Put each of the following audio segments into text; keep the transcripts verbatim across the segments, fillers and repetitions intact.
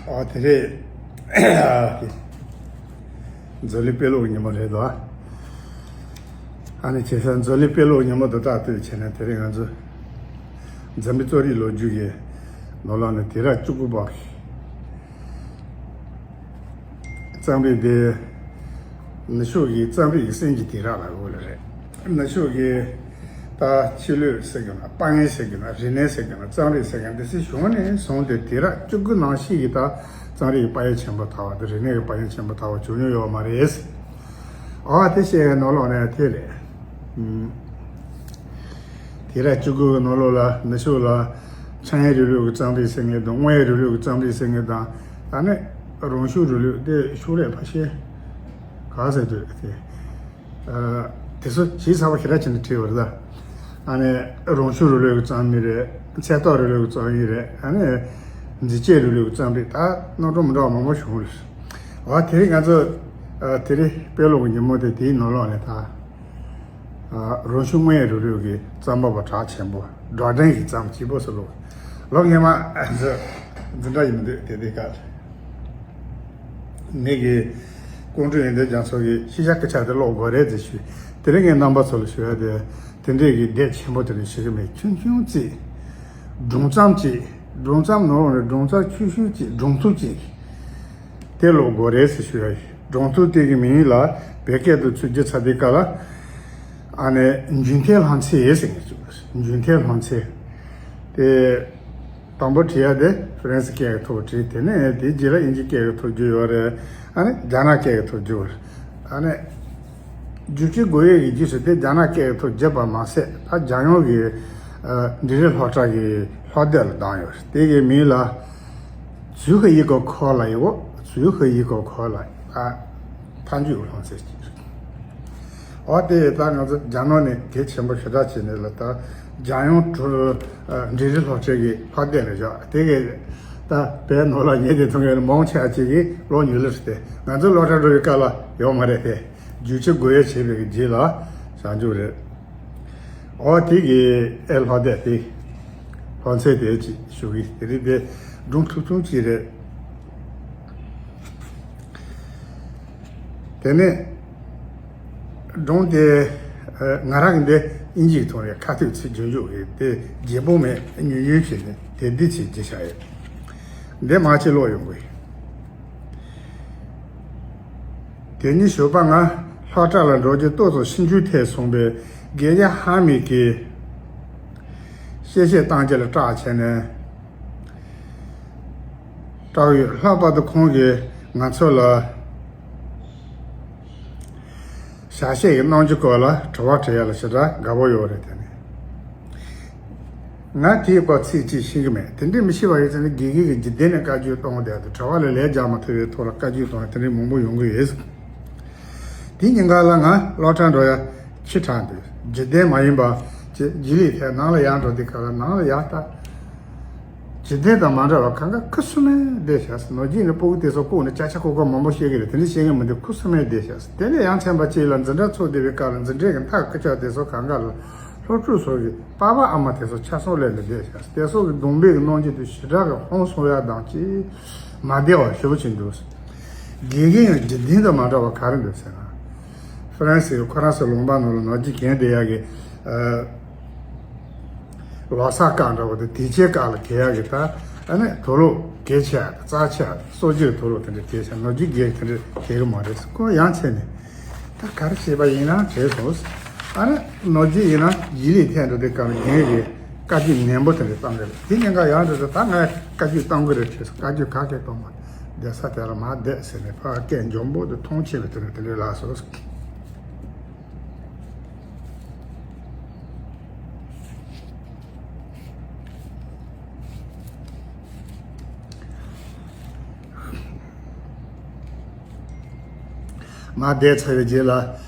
ཨ་དེ་རེད། མཛོད་གླིང་དཔེ་ཀློག་ཉིན་མོ་རེད་དོ། ཨ་ནི་བྱས་ཙང་མཛོད་གླིང་དཔེ་ཀློག་ཉིན་མོ་དེ་དག་ལྟོས་བྱས་ན། དེ་རིང་ང་ཚོ་འཛམ་བུའི་གཙོ་རིག་ལོ་རྒྱུས་ཀྱི་ནང་ལོགས་ནས་དུས་རབས་བཅུ་དགུ་པ་གཙང་པའི་དེ། ནུབ་ཕྱོགས་ཀྱི་གཙང་པའི་གི་སེམས་ཀྱི་དུས་རབས་ལ་གོ་ལ་རེད། ནུབ་ཕྱོགས་ཀྱི་ད་ཕྱི་ལོས་ཟེར་གི་ན། སྤ་རོ་ཟེར་གི་ན། རིག་གནས་ཟེར་གི་ན། གཙང་རིག་ཟེར་གི་ན། དེ་ཚོའི་གཞུང་ནས་བཟུང་སྟེ་དུས་རབས་བཅུ་དགུ་ནང་བཞིན་གྱི་ད་གཙང་རིག་གི་དཔལ་ཡོན་ཆེན་པོ་དར་བ་དང་། རིག་གནས་ཀྱི་དཔལ་ཡོན་ཆེན་པོ་དར་བ་བྱུང་མྱོང་ཡོད་མ་རེད། ཨོ་དེ་བཤད་ཡའི་ནང་ལོགས་ནས་དེ་རེད། ཨུམ། དུས་རབས་བཅུ་དགུ་གི་ནང་ལོགས་ལ་ནུབ་ཕྱོགས་ལ་ཆིངས་ཡིག་རིང་ལུགས་ཀྱི་གཙང་རིག་ཟེར་མཁན་དང་། དངོས་ཡོད་རིང་ལུགས་ཀྱི་གཙང་རིག་ཟེར་མཁན་དང་། ད་ནི་རང་བྱུང་རིང་ལུགས་དེ་ཕྱོགས་རིས་ཕར་བཤད། ག་ཟེར་དུས་དེ། ཨ། དེ་ཚོ་ཇི་ཚང་བ་ཞེ་དྲག་བྱས་ནས་བྲིས་པ་རེད་ད། ཨ་ནི་རང་བྱུང་རིང་ལུགས་ཀྱི་གཙང་རིག་རེད། ཚད་མཐོ་རིང་ལུགས་ཀྱི་གཙང་རིག་རེད། ཨ་ནི་འཛིན་སྐྱེས་རིང་ལུགས་ཀྱི་གཙང་རིག། ད་རྣམ་གྲངས་མི་འདྲ་བ་མང་པོ་བྱུང་རེད། འོ་དེ་རིང་ང་ཚོ། ཨ། དེ་རིང་དཔེ་ཀློག་གི་ཉིན་མོ་དེ། དེའི་ནང་ལོགས་ནས་ད། ཨ། རང་བྱུང་དངོས་ཡོད་རིང་ལུགས་ཀྱི་རྩོམ་པ་པོ་གྲགས་ཆེན་པོ་སྒྲོག་སྒྲོན་གྱིས་བརྩམས་སྐྱིད་པོ་ཟེར་ལོ། ལོ་སྔོན་མ་འཛིན་གྲྭ་ཡིན་མི་འདུག་དེ་དུས་སྐབས། ངེད་ཀྱི་ཀོང་སྤྲུལ་ཡོན་ཏན་རྒྱ་མཚོ་གིས་ཤེས་བྱ་སྐད་ཆ་དེ་ཀློག་དགོས་རེད་ཟེར་ཞུས། དེ་རིང་ངས་རྣམ་པ་ཚོ་ལ་ཞུ་ཡ་དེ། དེ་འདྲས་ཀྱི་དེབ་ཆེན་པོ་དེ་འདྲ་ཞིག་གི་མེད། ཆུང་ཆུང་ཅིག་སྒྲུང་རྩོམ་ཅིག་སྒྲུང་རྩོམ་ནང་ལོགས་ནས་སྒྲུང་རྩོམ་ཆུང་ཆུང་ཅིག་སྒྲུང་ཐུང་ཅིག་དེ་ཀློག་དགོས་རེད་ཟེར་ཞུ་ཡ་ཡིན། སྒྲུང་ཐུང་དེ་གི་མིང་ལ་བོད་སྐད་དུ་ཚུར་བསྒྱུར་ཚར་དུས་སྐབས་ལ། ཨ་ནི་འཇུན་ཐེ་ལྷ་མཚན་ཟེར་མཁན་ཅིག་འཇུན་ཐེ་ལྷ་མཚན་དེ། དང་པོ་བྲིས་ཡ་དེ་ཧྥ་རན་སི་སྐད་ཀྱི་ཐོག་བྲིས། དེ་ནས་དེའི་རྗེས་ལ་དབྱིན་ཇི་སྐད་ཀྱི་ཐོག་བསྒྱུར་ཡོད་རེད། ཨ་ནི་རྒྱ་ནག་སྐད་ཀྱི་ཐོག་བསྒྱུར་བ་རེད། ཨ་ནི་བསྒྱུར་བཅོས་དགོས་ཡས་ཀྱི་རྗེས་སུ་དེ་རྒྱ་ནག་སྐད་ཀྱི་ཐོག་བསྒྱུར་བ་མ་ཟད། ད་རྒྱལ་ཡོངས་ཀྱི། ཨ། འབྲིང་རིམ་སློབ་གྲྭ་གི་སློབ་དེབ་ལ་བདམས་ཡོད་རེད། དེ་གི་མིང་ལ་ཛུའུ་ཧེ་ཡི་གོ་ཁོ་ལ་ཡོད། ཛུའུ་ཧེ་ཡི་གོ་ཁོ་ལ། ཨ། མཐའ་མཇུག་ལྷ་མཚན་ཅིག་རེད། འོ་དེ་ད་ང་ཚོ་རྒྱ་ནག་ནས་གལ་ཆེན་པོ་ཞེ་དྲག་བྱས་ནས་ལ། ད་རྒྱལ་ཡོངས་འབྲིང་རིམ་སློབ་གྲྭ་གི་ཕབ་སྟེགས་ལ་བཞག་དེ་གས་ད་བོད་ནང་ལ་ཉེ་དེ་ཐུང་ངེར་མང་ཆེ་བ་ཅིག་གིས་ཀློག་མྱོང་ལེ་རེད་དེ། ང་ཚོ་སློབ་གྲྭ་འགྲོ་བའི་སྐབས་ལ་ཡོད་མ་རེད་དེ། བསྒྱུར་བཅོས་དགོས་ཡས་བྱས་པའི་རྗེས་ལ་བཞག་རྒྱུ་རེད། འོ་དེ་གི་ཨེ་ཕབ་སྟེགས་དེ། ཕབ་ཚད་དེ་ཅིག་ཞུ་གི། དེ་རིང་དེ་སྒྲུང་ཐུང་ཐུང་ཅིག་རེད། དེ་ནས་སྒྲུང་དེ། ཨ། ང་རང་གི་འདི་དབྱིན་ཇིའི་ཐོག་ནས་ཁ་ཐུག་ཚིག་རྒྱུན་འཇུག་གི་དེ་རྒྱས་པོ་མེད། ཉུང་ཉུང་བྱས་ནས་དེ་འདི་ཚིག་རྒྱས་བཞག་ཡོད། འདི་མ་ཅིག་ཀློག་ཡོང་གི། དེ་ཉིན་ཞོགས་པ་ང་སློབ་གྲྭ་ལ་འགྲོ་རྒྱུ་ཏོག་ཙམ་ཕྱིན་རྒྱུ་ཐལ་སོང་པས། དགེ་རྒན་ཧ་མི་གིས་གཤེ་གཤེ་བཏང་རྒྱུ་ལ་སྐྲག་བྱས་ནས། སྐྲག་ཡོད། ལྷག་པར་དུ་ཁོང་གིས་ང་ཚོ་ལ་ཞལ་བཞེས་ཀྱི་གནང་རྒྱུ་སྐོར་ལ་དྲི་བ་དྲི་ཡ་ལ་ཞེ་དྲག་དགའ་པོ་ཡོད་རེད། དེ་ནས་ང་དེའི་སྐོར་ཚིག་གཅིག་ཤེས་ཀྱི་མེད། དེ་འདྲའི་མི་ཤེས་པ་ཡོད་ཚེ་ནི་དགེ་རྒན་གྱིས་རྒྱུན་ལྡན་ནས་བཀའ་བཀྱོན་གཏོང་བསྡད་དུས། དྲི་བ་ལ་ལན་རྒྱག་མ་ཐུབ་པའི་ཐོག་ལ་བཀའ་བཀྱོན་གཏོང་ཡ་དེ་འདྲའི་མང་པོ་ཡོང་གི་ཡོད། དེའི་ཉིན་འགའ་ལ་ང་སློབ་གྲྭར་འགྲོ་ཡ་ཕྱི་དྲགས་འདུག་རྒྱུན་ལྡན་མ་ཡིན་པ་ཅིག་རྗེས་ལུས་ཐད་ནང་ལ་ཡར་འགྲོ་དུས་སྐབས་ལ། ནང་ལ་ཡར་ལྟ། རྒྱུན་ལྡན་དང་མ་འདྲ་བ་གང་ག་ཁུ་སིམ་མེར་བསྡད་བཞག་ཟེར། ནོར་རྒྱུན་ནི་སྤུ་གུ་དེ་ཚོ་བཀུག་ནས་ཅ་ཆ་ཁོག་ཁོག་མང་པོ་བཤད་ཀྱི་རེད། དེ་འདྲ་བཤད་མཁན་མི་འདུག་ཁུ་སིམ་མེར་བསྡད་བཞག་ཟེར། དེ་ནས་ཡང་ཚན་པ་གཅིག་ལ་འཛིན་གྲྭ་ཚུགས་བསྡད་པའི་སྐབས་ལ། འཛིན་གྲྭའི་གི་མཐའ་སྐོར་ཅག་དེ་ཚོ་གང་ག་ལ་སློབ་ཕྲུག་ཚོ་གི་པ་ཕ་ཨ་མ་དེ་ཚོ་ཆ་ཚང་སླེབས་ནས་བསྡད་བཞག་ཟེར། དེ་ཚོ་གི་གདོང་པའི་གི་གནོན་རྒྱུ་དེ་ཞེ་དྲག་གི་ཧང་སང་ཡ་དང་ཅིག་མ་བདེ་བ་ཞེ་པོ་ཅིག་འདུག་ཟེར། དགེ་རྒན་ཡང་རྒྱུན་ལྡན་དང་མ་འདྲ་བ་ག་རེ་འདུག་ཟེར་ན། ཧྥ་རན་སི་གི་ཁོ་རང་ཚོའི་ལུང་པ་ནང་ལ་ནོར་རྒྱུན་གྱོན་བསྡད་ཡག་གི། ཨ། ལོ་གསར་སྐབས་འདྲ་བོ་དང་དུས་ཆེན་སྐབས་ལ་གྱོན་ཡག་གི། ད་ཨ་ནི་དུག་ལོག་གལ་ཆེ་བ་དང་རྩ་ཆེ་བ་དང་། གསོག་རྒྱུའི་དུག་ལོག་དེ་འདྲ་གལ་ཆེ། ནོར་རྒྱུན་གྱོན་དེ་འདྲ་གྱོན་གི་མ་རེད་ཟེར། ཁོ་ཡང་ཆད་ནས། ད་ག་རེ་བྱས་པ་ཡིན་ན་བྱས་སོང་ཟེར། ཨ་ནི་ནོར་རྒྱུན་ཡིན་ན་རྗེས་ལུས་ཐད་འགྲོ་དུས་སྐབས་ལ་རྒན་གྱིས་བཀའ་བཀྱོན་ནན་པོ་དེ་འདྲ་བཏང་གི་རེད། དེ་ཉིན་འགའ་ཡང་འགྲོ་དུས་ད་ང་བཀའ་བཀྱོན་གཏོང་གི་རེད་བྱས་སོང་། བཀའ་བཀྱོན་ག་གེ་གཏོང་མ། བསྡད་ས་དེ་ལ་མར་བསྡད་ཟེར་ནས་ཕར་སྐད་འཇམ་པོ་དང་མཐོང་ཆེན་པོ་དེ་འདྲ་དེ་འདྲ་ལབ་སོང་ཟེར། མར་བསྡད་ཚར་བའི་རྗེས་ལ་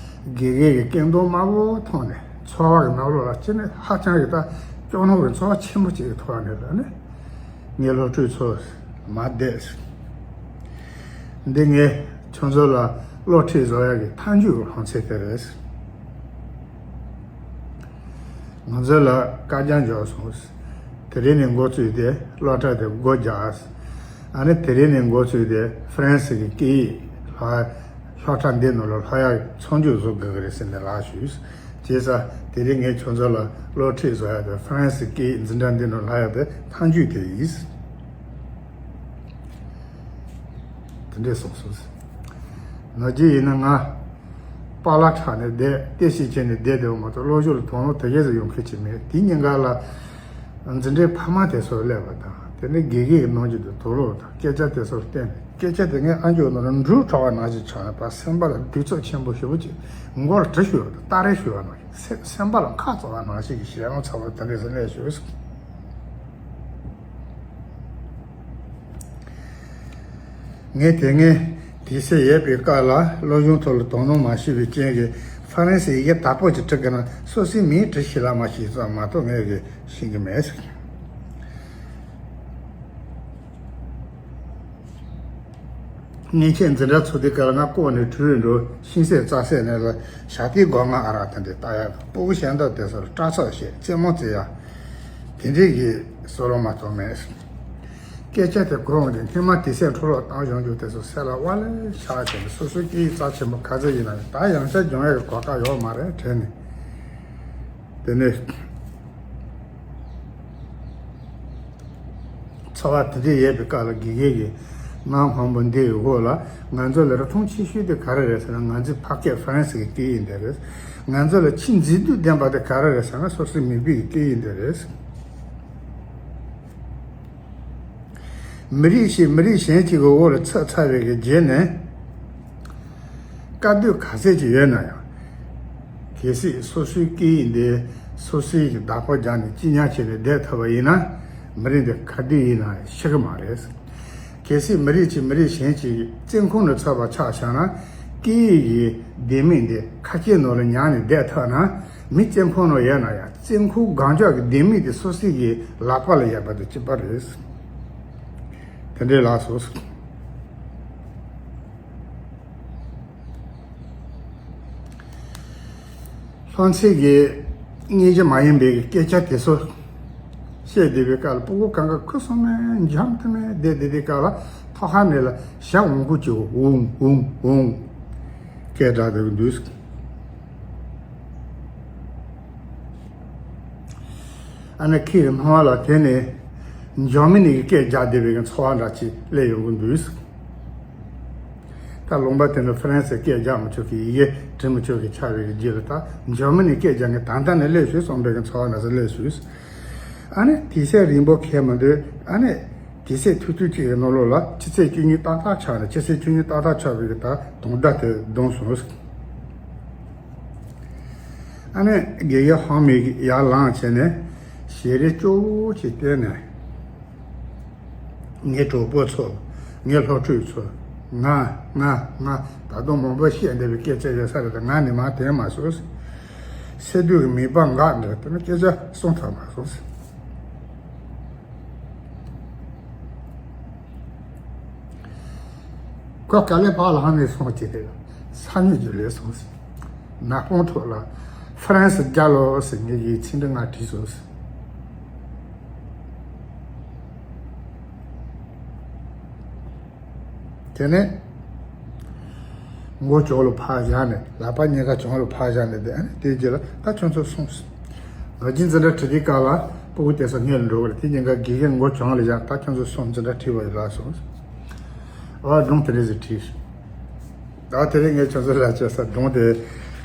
དགེ་རྒན་གྱིས་སྐད་གདངས་དམའ་པོ་ཐོག་ནས། ཚོར་བ་གི་ནང་ལོགས་ལ་ཅི་ནས་ཧ་ཅང་གི་ད་སྐྱོ་སྣང་གི་ཚོར་བ་ཆེན་པོ་ཅིག་གི་ཐོག་ནས་ལ་ནི། ངའི་སློབ་ཕྲུག་ཚོ། མར་བསྡད། འདི་ངས་ཁྱོད་ཚོ་ལ་སློབ་ཁྲིད་བཟོ་ཡག་གི་མཐའ་མཇུག་གི་ལྷ་མཚན་དེ་རེད། ང་ཚོ་ལ་བཀའ་རྒྱ་འབྱོར་སོང་། དེ་རིང་ནས་འགོ་བཙུགས་ཏེ་སློབ་གྲྭ་དེ་སྒོ་རྒྱག་ཨ་ནི་དེ་རིང་ནས་འགོ་བཙུགས་ཏེ་ཧྥ་རན་སི་གི་སྐད་ཡིག་ལྷག་སློབ་གྲྭ་འདི་ནང་ལ་ལྷག་ཡག་མཚམས་འཇོག་བཟོ་དགོས་ཀྱི་རེད་ཟེར་ནས་ལབ་ཞུས། བྱས་ཙང་དེ་རིང་ངས་ཁྱོད་ཚོ་ལ་སློབ་ཁྲིད་བཟོ་ཡག་དེ་ཧྥ་རན་སི་སྐད་ཡིག་འཛིན་གྲྭ་འདི་ནང་ལྷག་ཡག་དེ་མཐའ་མཇུག་དེ་ཡིན། དེ་འདྲས་གསུངས་སོང་། ནོར་རྒྱུ་ཡིན་ན་ང་པཱ་ལགས་ཁྲ་ནས་བསྡད་བལྟས་ཤིག་བྱས་ནས་བསྡད་བསྡད་པ་མ་གཏོགས་སློབ་སྦྱོང་ལ་དོ་སྣང་དེ་གས་སུ་ཡོང་མཁན་ཅིག་མེད། དེའི་ཉིན་ག་ལ་འཛིན་གྲྭའི་ཕ་མ་དེ་ཚོ་སླེབས་པ་དང་དེ་ནས་དགེ་རྒན་གྱི་གནང་རྒྱུ་དེ་དུག་ལོག་དང་སྐད་ཆ་དེ་ཚོར་བརྟེན་ནས་སྐད་ཆ་དེ་ངའི་ཨ་མཆོག་ནང་ལ་འབྲུག་གྲགས་པ་ནང་བཞིན་ཆགས་ནས་ཕར་སེམས་པ་ལ་གདུག་རྩུབ་ཆེན་པོ་ཞེ་པོ་ཅིག་མགོ་ལ་གྲི་ཞུ་བ་དང་སྟ་རེ་ཞུ་བ་ནང་བཞིན་སེ་སེམས་པ་ལ་ཁ་བཙོག་པ་ནང་བཞིན་གྱི་ཞེད་སྣང་ཚ་པོ་དེ་འདྲས་སུ་སླེབས་བྱུང་། ངས་དེ་སྔའི་དུས་ཚོད་ཡོད་པའི་སྐབས་ལ་སློབ་སྦྱོང་ཐོག་ལ་དོ་སྣང་མ་བྱས་པའི་རྐྱེན་གྱིས་ཧྥ་རན་སིའི་ཡི་གེ་དག་པོ་ཅིག་འབྲི་དགོས་ན་སོ་སོའི་མིང་འབྲི་ཤེས་ལ་མ་ཤེས་ཙམ་མ་གཏོགས་ངས་ཀྱི་ཤེས་ཀྱི་མེད། སྔོན་ཆད་འཛིན་གྲྭ་ཚུགས་དུས་སྐབས་ལ་ང་ལྐོག་ནས་བྲོས་འགྲོ་ཤིང་ཚད་རྩྭ་ཚད་ནས་ལ་ཞག་དེའི་སྒོ་ང་ཨ་རག་དེ་འདྲས་ལྟ་ཡག་དང་སྤུ་གུ་གཞན་དག་དེ་ཚོར་སྐྲག་ཚོར་བྱེད་རྩེད་མོ་རྩེ་ཡག་དེ་འདྲས་ཀྱི་བཟོ་ལོང་མ་གཏོགས་མེད། སྐད་ཆ་དེ་གོ་འོང་དུས་སྔོན་མ་དུས་ཚོད་འཕྲོ་བརླག་བཏང་བཞག་རྒྱུ་དེ་ཚོ་སེམས་ལ་ཝ་ལེ་ཤར་བྱས་ནས་སོ་སོའི་སྐད་ཡིག་རྩ་ཆེན་པོ་ག་ཚོད་ཡིན་ན་ཡང་ད་ཡང་བསྐྱར་སྦྱོང་ཡག་གི་གོ་སྐབས་ཡོད་མ་རེད་དྲན་ནས། དེ་ནས་འཚོ་བ་དེ་འདྲ་ཡོད་པའི་སྐབས་ལ་དགེ་རྒན་གྱིས་གནམ་སྔོན་པོ་འདིའི་འོག་ལ་ང་ཚོ་ལ་རིན་ཐང་ཆེ་ཤོས་དེ་ག་རེ་རེད་ཟེར་ན་ང་ཚོའི་ཕ་སྐད་ཧྥ་རན་སི་གི་སྐད་ཡིག་འདི་རེད། ང་ཚོ་ལ་ཆེས་མཛེས་སྡུག་ལྡན་པ་དེ་ག་རེ་རེད་ཟེར་ན་སོ་སོའི་མིག་དཔེ་གི་སྐད་ཡིག་འདི་རེད། མི་རིགས་ཤིག་མི་རིགས་གཞན་གཅིག་གི་འོག་ལ་ཚུད་ཚར་བའི་གི་རྗེས་ནས་དཀའ་སྡུག་ག་ཚད་ཅིག་ཡོད་ན་ཡང་། གལ་སྲིད་སོ་སོའི་སྐད་ཡིག་འདི་སོ་སོའི་གི་བདག་པོ་རྒྱག་ནས་གཅེས་ཉར་བྱས་ནས་བསྡད་ཐུབ་པ་ཡིན་ན་མི་རིགས་འདི་ག་དུས་ཡིན་ན་ཤི་གི་མ་རེད། གལ་སྲིད་མི་རིགས་གཅིག་མི་རིགས་གཞན་གཅིག་གི་བཙོན་ཁང་ནང་ཚུད་པ་ཆགས་བཞག་ན་སྐད་ཡིག་གི་ལྡེ་མིག་འདི་ཁ་ལྕེ་ནང་ལ་ཉར་ནས་བསྡད་ཐུབ་ན། མི་བཙོན་ཁང་ནང་ཡོད་ན་ཡང་བཙོན་ཁང་གང་ཅག་གི་ལྡེ་མིག་དེ་སོ་སོའི་གི་ལག་པ་ལ་ཡོད་པ་དང་གཅིག་པ་རེད། དེ་འདྲའི་ལགས་སོ། ལྷུང་བཟེད་ཀྱི་སྙིང་རྗེ་མ་ཡིན་པའི་སྐད་ཆ་དེ་ཚོ་བཤད་བསྡད་པའི་སྐབས་ལ་སྤུ་གུ་གང་ག་ཁུ་སིམ་མེར་འཇམ་ཐིང་མེར་བསྡད་བསྡད་དེའི་སྐབས་ལ་ཐོག་ཁ་ནས་ལ་ཞྭ་འོང་པོ་ཅིག་འོང་འོང་འོང་སྐད་གྲགས་བསྡད་ཀྱི་འདུག་ཨ་ནི་ཁོའི་སྣང་བ་ལ་དེ་ནི་འཇར་མ་ནི་གི་སྐད་རྒྱག་བསྡད་པའི་ཚོར་བ་འདྲ་ཅིག་སླེབས་ཡོང་གི་འདུག་ད་ལུང་པ་དེ་ནི་ཧྥ་རན་སིའི་སྐད་རྒྱག་མི་ཆོག་གི་ཡི་གེ་འབྲི་མི་ཆོག་གི་ཆགས་པའི་རྗེས་ལ་ད་འཇར་མ་ནི་སྐད་རྒྱག་མཁན་ད་ལྟ་ནས་སླེབས་ཤོག་བསམ་པའི་ཚོར་བ་འདྲ་ཅིག་སླེབས་ཤོག་ཨ་ནི་དུས་ཚོད་རིང་པོ་འཁེལ་མི་འདུག་ཨ་ནི་དུས་ཚོད་ཐུང་ཐུང་ཅིག་གི་ནང་ལོགས་ལ་ཆུ་ཚོད་བཅུ་གཉིས་ཏག་ཏག་ཆགས་ནས་ཆུ་ཚོད་བཅུ་གཉིས་ཏག་ཏག་ཆགས་པའི་གི་ད་དུང་ཟླ་དེ་བརྡུངས་སོང་། ཨ་ནི་དགེ་རྒན་ཧང་མི་ཡར་ལངས་བྱས་ནས་ཞལ་རས་སྐྱོ་བོ་ཅིག་བསྟན་ནས། ངའི་གྲོགས་པོ་ཚོ། ངའི་སློབ་ཕྲུག་ཚོ། ང་ང་ང་ད་དུང་མང་པོ་བཤད་འདས་པའི་སྐད་ཆ་ཡོད་ས་རེད་དེ་ང་ནི་མ་དྲན་མ་སོང་། སེ་སྡུག་གི་མིད་པ་འགག་འདྲ་དེ་ནི་སྐད་ཆ་གསུང་ཐུབ་མ་སོང་། ཁོ་ག་ལེ་བག་ལ་ཧང་ནས་སོང་ཅི་རེད། ས་ཉུལ་རྒྱུ་ལས་སོང་ཟེར། ནག་པང་ཐོག་ལ་ཧྥ་རན་སི་རྒྱལ་ལོ་ཟེར་ངེད་ཀྱི་ཚིག་འབྲུ་ལྔ་བྲིས་སོང་ཟེར། དེ་ནས་མགོ་ལྕོག་ལ་ཕར་བཞག་ནས་ལག་པ་གཉིས་ཀ་གྱང་ལ་ཕར་བཞག་ནས་བསྡད་ཨ་ནི་དེའི་རྗེས་ལ་ད་ཁྱོད་ཚོ་སོང་ཟེར། ང་གཅིག་འཛིན་གྲྭ་ཁྲིད་དུས་སྐབས་ལ་སྤུ་གུ་དེ་ཚོ་སྔོན་ལ་འགྲོ་གི་རེད། དེ་གཉིས་ཀ་དགེ་རྒན་མགོ་གྱང་ལ་བཞག་ད་ཁྱོད་ཚོ་སོང་འཛིན་གྲྭ་ཁྲིད་པ་ཡིན་ལགས་སོང་། ཨ་སྒྲུང་དེ་རེད་ཟེར་བྲིས། ད་དེ་རིང་ངས་ཁྱོད་ཚོ་ལ་བྱས་ས་སྒྲུང་དེ་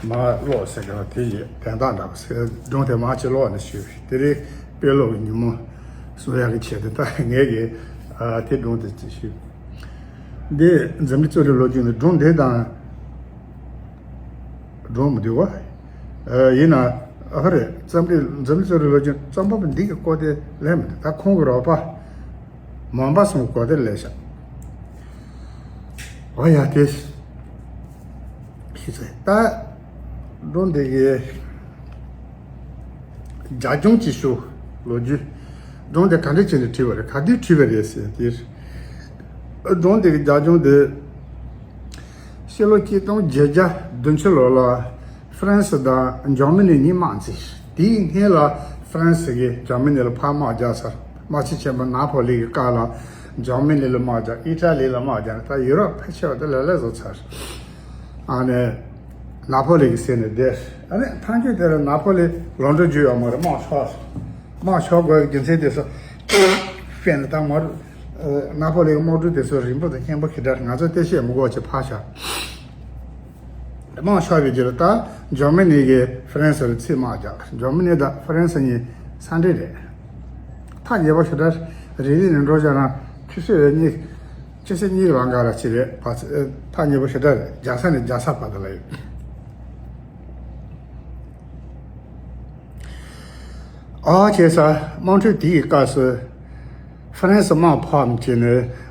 མར་ཀློག་ཟེར་གི་ན་དེ་ཡི་དོན་དག་འདྲ་པོ་ཟེར་སྒྲུང་དེ་མར་ཅིག་ཀློག་ནས་ཞུས་པས་དེ་རིང་དཔེ་ཀློག་གི་ཉིན་མོ་གསོ་ཡག་གི་ཆེད་དུ་ད་ངས་ཀྱི་ཨ་དེ་སྒྲུང་དེ་ཅིག་ཞུས། འདི་འཛམ་གླིང་གཙོ་རིག་ལོ་རྒྱུས་ནས་སྒྲུང་འདི་དང་སྒྲུང་མི་འདུག་བ། ཨ་ཡིན་ན་ཨ་ཧ་རེ་འཛམ་གླིང་འཛམ་གླིང་གཙོ་རིག་ལོ་རྒྱུས་རྩོམ་པ་པོ་འདི་གི་སྐོར་དེ་ལས་མི་འདུག་ད་ཁོང་གི་རོགས་པ། མོན་པ་སོང་གོ་དེར་ལས་བཞག་འོ་ཡ་དེ་ཤི་ཚེ་ད་སྒྲུང་འདི་གི་རྒྱབ་ལྗོངས་ཅིག་ཞུ། ལོ་རྒྱུས་སྒྲུང་དེ་ག་འདྲ་བྱས་ནས་བྲིས་པ་རེད། ག་དུས་བྲིས་པ་རེད་ཟེར་དེ། སྒྲུང་དེ་གི་རྒྱབ་ལྗོངས་དེ་ཕྱི་ལོ་གཅིག་སྟོང་བརྒྱད་བརྒྱ་བདུན་ཅུ་ལོ་ལ། ཧྥ་རན་སི་དང་འཇར་མ་ནི་གཉིས་དམག་འཛིང་། དེའི་སྔོན་ལ་ཧྥ་རན་སི་གིས་འཇར་མ་ནི་ལ་ཕར་དམག་རྒྱག་ཚར། དམག་སྤྱི་ཆེན་པོ་ན་པོ་ལི་གི་བཀའ་ལ་ འཇར་མ་ནི་ལ་དམག་རྒྱག་ཨི་ཊ་ལི་ལ་དམག་རྒྱག་ནས་ད་ཡུ་རོབ་ཕལ་ཆེ་བ་དེ་ལ་ལས་བཟོ་ཚར། ཨ་ནི་ན་པོ་ལི་གི་ཟེར་ནས་བསྡད། ཨ་ནི་ཐང་ཆུ་དེ་ལ་ན་པོ་ལི་ལོ་འགྲོ་རྒྱུ་ཡོད་མ་རེད། དམག་ཤོར། དམག་ཤོར་དགོས་ཀྱི་རྒྱུ་མཚན་དེ་ཚོ་དཔེར་ན་ད་མར་ན་པོ་ལི་གི་དམག་གྲུ་དེ་ཚོ་རིང་པོ་དང་སྙན་པོ་ཁེ་དྲག་ང་ཚོ་དེ་བཤད་མི་དགོས་ཅེས་ཕར་བཞག་དམག་ཤོར་བའི་རྗེས་ལ་ད་འཇར་མ་ནི་གིས་ཧྥ་རན་སི་ལ་ཚུར་དམག་རྒྱག་འཇར་མ་ནི་དང་ཧྥ་རན་སི་གཉིས་ས་འབྲེལ་རེད། ཐག་ཉེ་པོ་ཞེ་དྲག་རེད། རི་ལི་ནས་འགྲོ་བྱས་ན་ཆུ་ཚོད་གཉིས། ཆུ་ཚོད་གཉིས་ལང་ག་ར་ཅིག་རེད་པ། ཐག་ཉེ་པོ་ཞེ་དྲག་རེད། རྒྱལ་ས་ནས་རྒྱལ་ས་བར་དུ་ལ་ཡོད། ཨ་བྱས་ཙང་དམག་འཁྲུག་དེའི་སྐབས་སུ་ཧྥ་རན་སི་དམག་ཕམ་བྱས་ནས་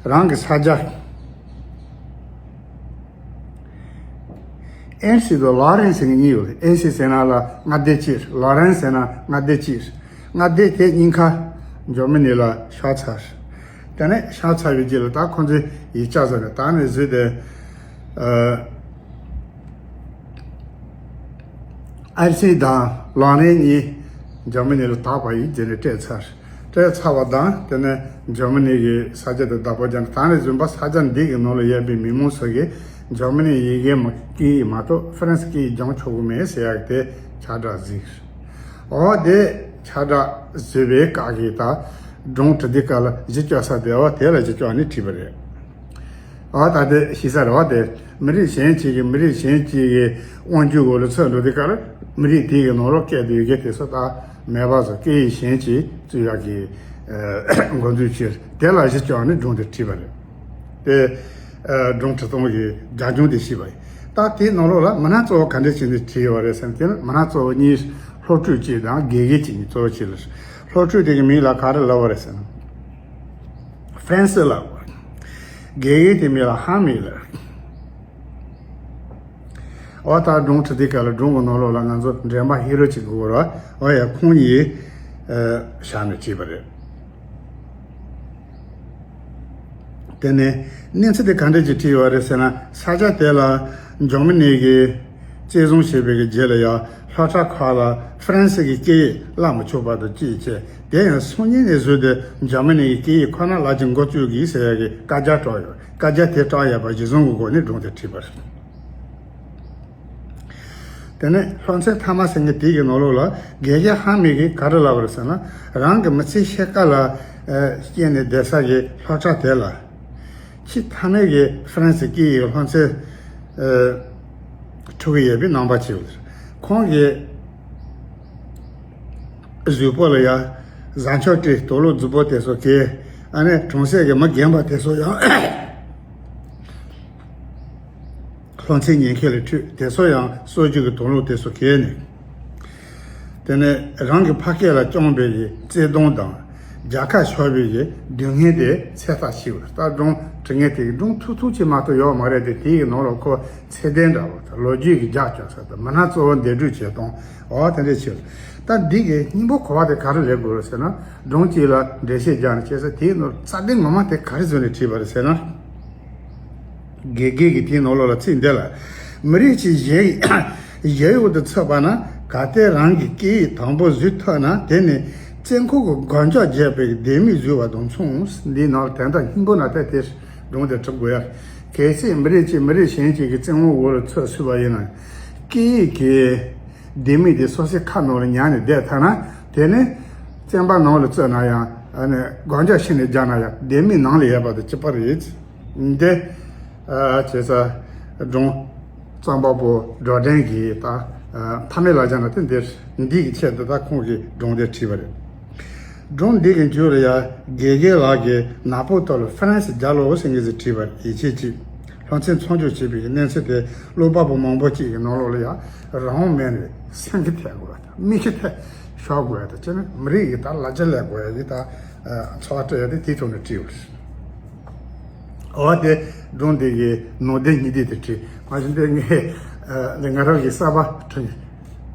རང་གི་ས་ཆ། ཨེན་སི་དང་ལོ་རེན་སི་གཉིས་ཡོད། ཨེན་སི་ཟེར་ན་ལ་མངའ་སྡེ་གཅིག་ལོ་རེན་ཟེར་ན་མངའ་སྡེ་གཅིག་མངའ་སྡེ་དེ་གཉིས་ཀ་འཇར་མ་ནི་ལ་ཤོར་ཚར། དེ་ནས་ཤོར་ཚར་བའི་རྗེས་ལ་ད་ཁོང་ཚོས་ཡིག་ཆ་བཟོས་ནས་ད་ནས་བཟོས་ཏེ། ཨ། ཨེན་སི་དང་ལོ་རེན་གཉིས་འཇར་མ་ནི་ལ་དག་པ་ཡིན་ཟེར་ནས་སྤྲད་ཚར། སྤྲད་ཚར་བ་དང་དེ་ནས་འཇར་མ་ནི་གི་ས་ཆ་དེ་བདག་པོ་རྒྱག་ནས་ད་ནས་བཟུང་བ་ས་ཆ་འདི་གི་ནང་ལ་ཡོད་པའི་མི་མང་ཚོ་གིས་འཇར་མ་ནི་ཡི་གེ་མ་སྐད་ཡིག་མ་གཏོགས་ཧྥ་རན་སི་སྐད་ཡིག་སྦྱང་ཆོག་གི་མེད་ཟེར་ཡག་དེ་ཁྱབ་བསྒྲགས་གཟིགས། འོ་དེ་ཁྱབ་བསྒྲགས་བཟོས་པའི་སྐབས་ཀྱི་ད་སྒྲུང་བྲི་དུས་སྐབས་ལ་གཞི་བཅོལ་ས་དེ་འོ་དེ་ལ་གཞི་བཅོལ་ནས་བྲིས་པ་རེད། འོ་ད་དེ་ཤེས་ས་རེད་བ། དེ་མི་རིགས་གཞན་གཅིག་གིས་མི་རིགས་གཞན་གཅིག་གི་དབང་སྒྱུར་འོག་ལ་ཚུད་འགྲོ་དུས་སྐབས་ལ་མི་རིགས་དེ་གི་ནང་ལོགས་སྐད་དེ་ཡི་གེ་དེ་ཚོ་ད་མེད་པ་བཟོ། སྐད་ཡིག་གཞན་གཅིག་བཙུགས་ཡག་གི་འགོ་འཛུགས་བྱས། དེ་ལ་གཞི་བཅོལ་ནས་སྒྲུང་དེ་བྲིས་པ་རེད། དེ་སྒྲུང་བྲི་སྟངས་ཀྱི་རྒྱབ་ལྗོངས་དེ་ཤེས་པ་ཡིན། ད་དེའི་ནང་ལོགས་ལ་མི་སྣ་གཙོ་བོ་ག་འདྲ་བྱས་ནས་བྲིས་ཡོད་པ་རེད་ཟེར་ན། དེ་ནི་མི་སྣ་གཙོ་བོ་གཉིས། སློབ་ཕྲུག་གཅིག་དང་དགེ་རྒན་གཅིག་གཉིས་གཙོ་བོ་བྱས་ལ། སློབ་ཕྲུག་དེ་གི་མིང་ལ་ག་རེ་ལབ་པ་རེད་ཟེར་ན། ཧྥ་རན་སི་ལབ་པ། དགེ་རྒན་དེ་མིང་ལ་ཧ་མི་ལབ། འོ་ད་སྒྲུང་བྲི་དུས་སྐབས་ལ་སྒྲུང་གི་ནང་ལོགས་ལ་ང་ཚོ་འདྲེན་པ་ཧི་རོ་གཅིག་དགོས་ར། འོ་ཡ་ཁོང་གཉིས་བཞག་ནས་བྲིས་པ་རེད། དེ་ནས་གནས་ཚུལ་དེ་ག་འདྲ་ཅིག་བྲིས་ཡོད་རེད་ཟེར་ན། ས་ཆ་དེ་ལ་འཇར་མ་ནི་གིས་བཙན་བཟུང་བྱས་པའི་རྗེས་ལ་ཡང་སློབ་གྲྭ་ཁག་ལ་ཧྥ་རན་སི་གི་སྐད་ཡིག་བསླབ་མི་ཆོག་པ་དང་བཅས་བྱས། དེ་ཡང་སང་ཉིན་ནས་བཟུང་སྟེ་འཇར་མ་ནི་གི་སྐད་ཡིག་ཁོ་ན་ལ་ཅིག་འགོ་བཙུགས་དགོས་ཟེར་ཡག་གི་བཀའ་རྒྱ་བསྒྲགས་ཡོད། བཀའ་རྒྱ་དེ་བསྒྲགས་ཡོད་པ་གཞི་བཟུང་གི་སྒོ་ནས་སྒྲུང་དེ་བྲིས་པ་རེད། དེ་ནས་སློབ་ཚན་མཐའ་མ་ཟེར་མཁན་དེ་གི་ནང་ལོགས་ལ་དགེ་རྒན་ཧ་མི་གིས་ག་རེ་ལབ་པ་རེད་ཟེར་ན། རང་གི་མི་ཚེ་ཕྱེད་ཀ་ལ་ཨ་སྐྱེལ་ནས་བསྡད་ས་གི་སློབ་གྲྭ་དེ་ལ་ཆེས་མཐའ་མའི་གི་ཧྥ་རན་སི་སྐད་ཡིག་སློབ་ཚན་ཨ་འཁྲུག་གི་ཡོད་པའི་རྣམ་པ་ཅིག་ཡོད། ཁོང་གི་གཟུགས་པོ་ལ་ཡ་གཟའ་མཆོག་སྤྲེལ་དུག་ལོག་རྫིག་པོ་དེ་ཚོ་གས། ཨ་ནི་གྲོང་གསེབ་ཀྱི་མི་རྒན་པ་དེ་ཚོ་ཡང་སློབ་ཚན་ཉན་མཁན་ལ་ཁྲིད། དེ་ཚོ་ཡང་གསོ་རྒྱུ་གི་དུག་ལོག་དེ་ཚོ་གས་ནས། དེ་ནས་རང་གི་ཕ་སྐད་ལ་བཅངས་པའི་གི་བརྩེ་དུང་དང་རྒྱལ་ཁ་ཤོར་བའི་གི་སྡུག་བསྔལ་དེ་ཚད་ལྟ་ཞིག་ཡོད། ད་སྒྲུང་བྲི་མཁན་དེ་གི་སྒྲུང་ཐུང་ཐུང་ཅིག་མ་གཏོགས་ཡོད་མ་རེད་དེ། དེའི་ནང་ལ་ཁོ་ཚད་ལྡན་འདྲ་བོ་དང་ལོ་རྒྱུས་ཀྱི་རྒྱབ་ལྗོངས་ས་དང་མི་སྣ་གཙོ་བོ་འདེམས་སྒྲུག་བྱེད་སྟངས། འོ་དེ་འདྲས་བྱེད། ད་འདི་གི་སྙིང་པོ་གོ་བ་དེ་ག་རེ་ལེན་དགོས་རེད་ཟེར་ན། སྒྲུང་གཅིག་ལ་འགྲེལ་བཤད་རྒྱག་ནས་བྱས་ཙང་དེའི་ནང་རྩ་དོན་ངོ་མ་དེ་ག་རེ་བཟོས་ནས་བྲིས་པ་རེད་ཟེར་ན། དགེ་རྒན་གྱིས་དེའི་ནང་ལོགས་ལ་ཚིག་འདི་ལ། མི་རིགས་ཀྱི་གཞན་གཞན་འོག་ཏུ་ཚུད་པ་ན་གལ་ཏེ་རང་གི་སྐད་ཡིག་དང་པོ་བཟོས་ཐུབ་ན་དེ་ནི་བཙོན་ཁང་གི་སྒོ་ལྕགས་བརྒྱབ་པའི་ལྡེ་མིག་བཟོས་པ་དང་མཚུངས། འདིའི་ནང་ལ་དོན་དག་སྙིང་པོ་ན་ད་དེ་སྒྲུང་དེ་གྲུབ་དགོས་ཡ། གལ་སྲིད་མི་རིགས་གཅིག་མི་རིགས་གཞན་གཅིག་གི་བཙོན་འོག་ལ་ཚུད་སོང་བ་ཡིན་ན། སྐད་ཡིག་གི་ལྡེ་མིག་དེ་སོ་སོའི་ཁ་ནང་ལ་ཉར་ནས་བསྡད་ཐལ་ན། དེ་ནི་བཙོན་པ་ནང་ལ་བཙུགས་ན་ཡང་ཨ་ནི་སྒོ་ལྕགས་ཕྱི་ནས་བརྒྱབ་ན་ཡང་ལྡེ་མིག་ནང་ལ་ཡོད་པ་དང་གཅིག་པ་རེད། འདི་ཨ་བྱས་ཙང་སྒྲུང་རྩོམ་པ་པོ་སྒྲོལ་ལྡན་གྱིས་ད་ཨ་མཐའ་མའི་ལ་སྦྱར་ན་དེ་འདིར་འདི་གི་ཆེད་དུ་ད་ཁོང་གིས་སྒྲུང་དེ་བྲིས་པ་རེད། སྒྲུང་འདི་གི་མཇུག་ལ་ཡང་དགེ་རྒན་ལགས་ཀྱིས་ནག་པོ་ཐོག་ལ་ཧྥ་རན་སི་རྒྱལ་ལོ་ཟེར་མཁན་ཞིག་བྲིས་པར་ཡིད་ཆེས་ཀྱིས། སློབ་ཚན་མཚམས་འཇོག་བྱས་པའི་གནས་ཚུལ་དེ་ཀློག་པ་པོ་མང་པོ་ཅིག་གི་ནང་ལོགས་ལ་ཡང་རང་དབང་མེད་ནས་སེམས་ཀྱི་ཐད་དགོས་པ་དང་མིག་གི་ཐད་ཤོར་དགོས་པ་དང་བྱས་ན་མི་རིགས་ཀྱི་ད་ལ་རྒྱ་ལས་དགོས་ཡ་གི་ད་འཚོ་བ་སྤྲད་ཡ་དེ་དེའི་ཐོག་ནས་བྲིས་ཡོད་རེད། འོ་དེ་སྒྲུང་འདི་གི་ནང་དོན་སྙིང་བསྡུས་དེ་བྲིས། མ་གཞི་འདི་ངས་ང་རང་གི་གསར་པ་བྲིས་